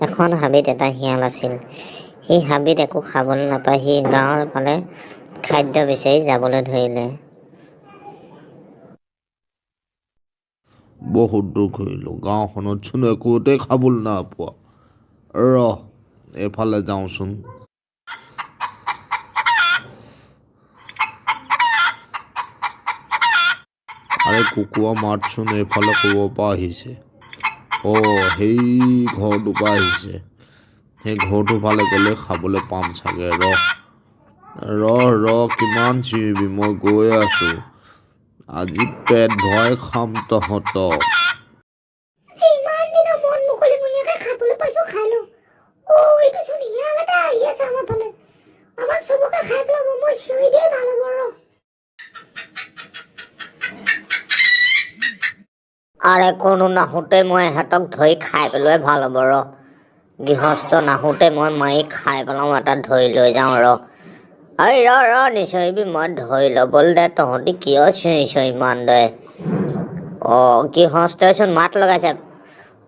এখন হাবিত এটা শিয়াল আছিল। সি হাবিত একো খাবলৈ নাপাই সি গাঁৱৰ ফালে খাদ্য বিচাৰি যাবলৈ ধৰিলে। বহুত দূৰ ঘূৰিলোঁ, গাঁওখনতচোন একোতে খাবলৈ নাই পোৱা। ৰহ, এইফালে যাওঁচোন। আৰে, কুকুৰা মাতচোন এইফালে ক'ৰবাৰ পৰা আহিছে। অঁ, সেই ঘৰটোৰ পৰা আহিছে। সেই ঘৰটোৰ ফালে গ'লে খাবলৈ পাম চাগে। ৰহ ৰহ ৰহ, কিমান চিঞৰিবি, মই গৈ আছোঁ। আজি পেট ভৰাই খাম তহঁতক। ইমান দিনৰ মন মুকলিমূৰীয়াকৈ খাবলৈ পাইছোঁ, খাই লওঁ। অ', এইটোচোন শিয়াল এটা আহি আছে আমাৰ ফালে। আমাক চবকে খাই পেলাব। মই চিঞৰি দিয়াই ভাল হ'ব, ৰ। আৰে, কোনো নাহোঁতে মই ইহঁতক ধৰি খাই পেলোৱাই ভাল হ'ব। ৰ, গৃহস্থ নাহোঁতে মই মাৰি খাই পেলাওঁ, এটা ধৰি লৈ যাওঁ। ৰ, ঐ, ৰ ৰ, নিচিঞৰিবি, মই ধৰি ল'বলৈ দে। তহঁতি কিয় চিঞৰিছ ইমান দৰে? অঁ, গৃহস্থইচোন মাত লগাইছে,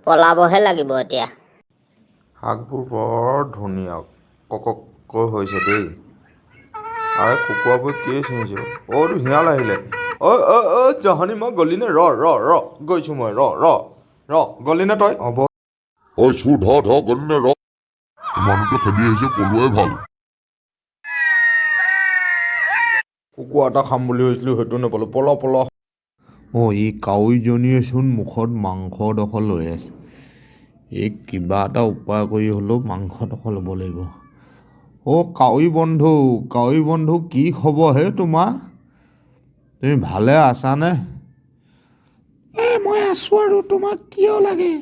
পলাবহে লাগিব এতিয়া। শাকবোৰ বৰ ধুনীয়া কককৈ হৈছে দেই। আৰে, কুকুৰাবোৰ কি চিঞৰিছে? অ', এইটো শিয়াল আহিলে। ঐ ঐ ঐ, জহনী, মই গলি নে? ৰ ৰ ৰ, গৈছোঁ মই। ৰ ৰ ৰ, গলি নে তই? হ'ব। ঐ চোৰ, ধৰ ধৰ, গ'লি নে? ৰ, মানুহটো খেদি আহিছে, পলোৱাই ভাল। কুকুৰা এটা খাম বুলি ভাবিছিলোঁ, সেইটো নাপালোঁ। পল পল। অঁ, এই কাউৰীজনীয়েচোন মুখত মাংসডোখৰ লৈ আছে। এই কিবা এটা উপায় কৰি হ'লেও মাংসডোখৰ ল'ব লাগিব। অ' কাউৰী বন্ধু, কাউৰী বন্ধু, কি খবৰ হে তোমাৰ? তুমি ভালে আছানে? এ, মই আছোঁ আৰু, তোমাক কিয় লাগে?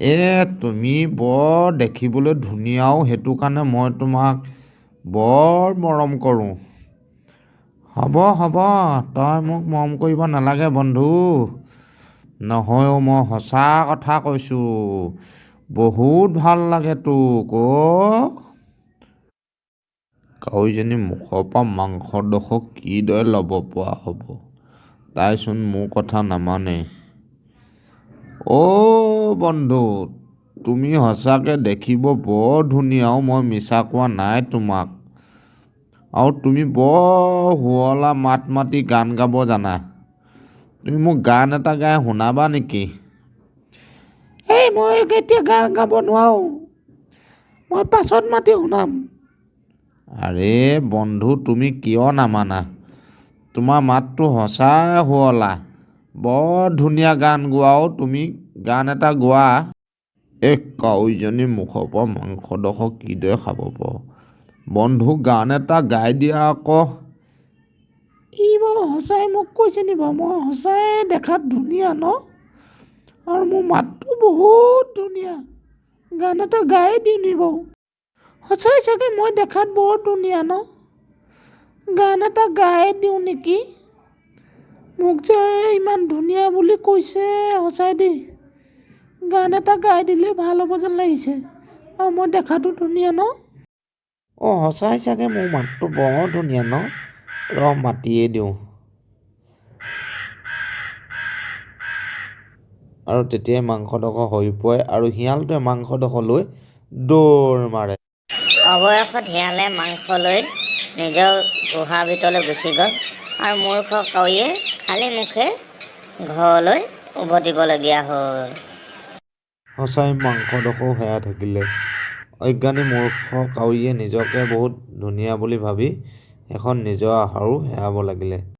এ, তুমি বৰ দেখিবলৈ ধুনীয়াও, সেইটো কাৰণে মই তোমাক বৰ মৰম কৰোঁ। হ'ব হ'ব, তই মোক মৰম কৰিব নালাগে বন্ধু। নহয় অ', মই সঁচা কথা কৈছোঁ, বহুত ভাল লাগে তোক অ'। কাউৰীজনী মুখৰ পৰা মাংসডোখৰ কিদৰে ল'ব পৰা হ'ব? তাইচোন মোৰ কথা নামানে। অ' বন্ধু, তুমি সঁচাকৈ দেখিব বৰ ধুনীয়া অ', মই মিছা কোৱা নাই তোমাক। আৰু তুমি বৰ শুৱলা মাত মাতি গান গাব জানা। তুমি মোক গান এটা গাই শুনাবা নেকি? এই, মই এতিয়া গান গাব নোৱাৰোঁ, মই পাছত মাতি শুনাম। আৰে বন্ধু, তুমি কিয় নামানা? তোমাৰ মাতটো সঁচাই শুৱলা, বৰ ধুনীয়া গান গোৱা অ'। তুমি গান এটা গোৱা। এই কাউৰীজনীৰ মুখৰ পৰা মাংসডোখৰ কিদৰে খাব পাৰোঁ? বন্ধু, গান এটা গাই দিয়া আকৌ। ই বাৰু সঁচাই মোক কৈছে নি বাৰু? মই সঁচাই দেখাত ধুনীয়া ন? আৰু মোৰ মাতটো বহুত ধুনীয়া। গান এটা গায়ে দিওঁ নি বাৰু? সঁচাই চাগে মই দেখাত বৰ ধুনীয়া ন? গান এটা গায়ে দিওঁ নেকি? মোক যে ইমান ধুনীয়া বুলি কৈছে, সঁচাই দেই, গান এটা গাই দিলে ভাল হ'ব যেন লাগিছে। আৰু মই দেখাতো ধুনীয়া ন? অঁ, সঁচাই চাগে মোৰ মাতটো বৰ ধুনীয়া ন? ৰ, মাতিয়ে দিওঁ। আৰু তেতিয়াই মাংসডোখৰ সৰি পৰে আৰু শিয়ালটোৱে মাংসডোখৰ লৈ দৌৰ মাৰে। অৱশেষত শিয়ালে মাংস লৈ নিজৰ গুহাৰ ভিতৰলৈ গুচি গ'ল আৰু মূৰ্খ কাউৰীয়ে খালী মুখে ঘৰলৈ উভতিবলগীয়া হ'ল। সঁচাই মাংসডোখৰো হেৰাই থাকিলে। অজ্ঞানী মূৰ্খ কাউৰীয়ে নিজকে বহুত ধুনীয়া বুলি ভাবি শেষত নিজৰ আহাৰো হেৰাব লাগিলে।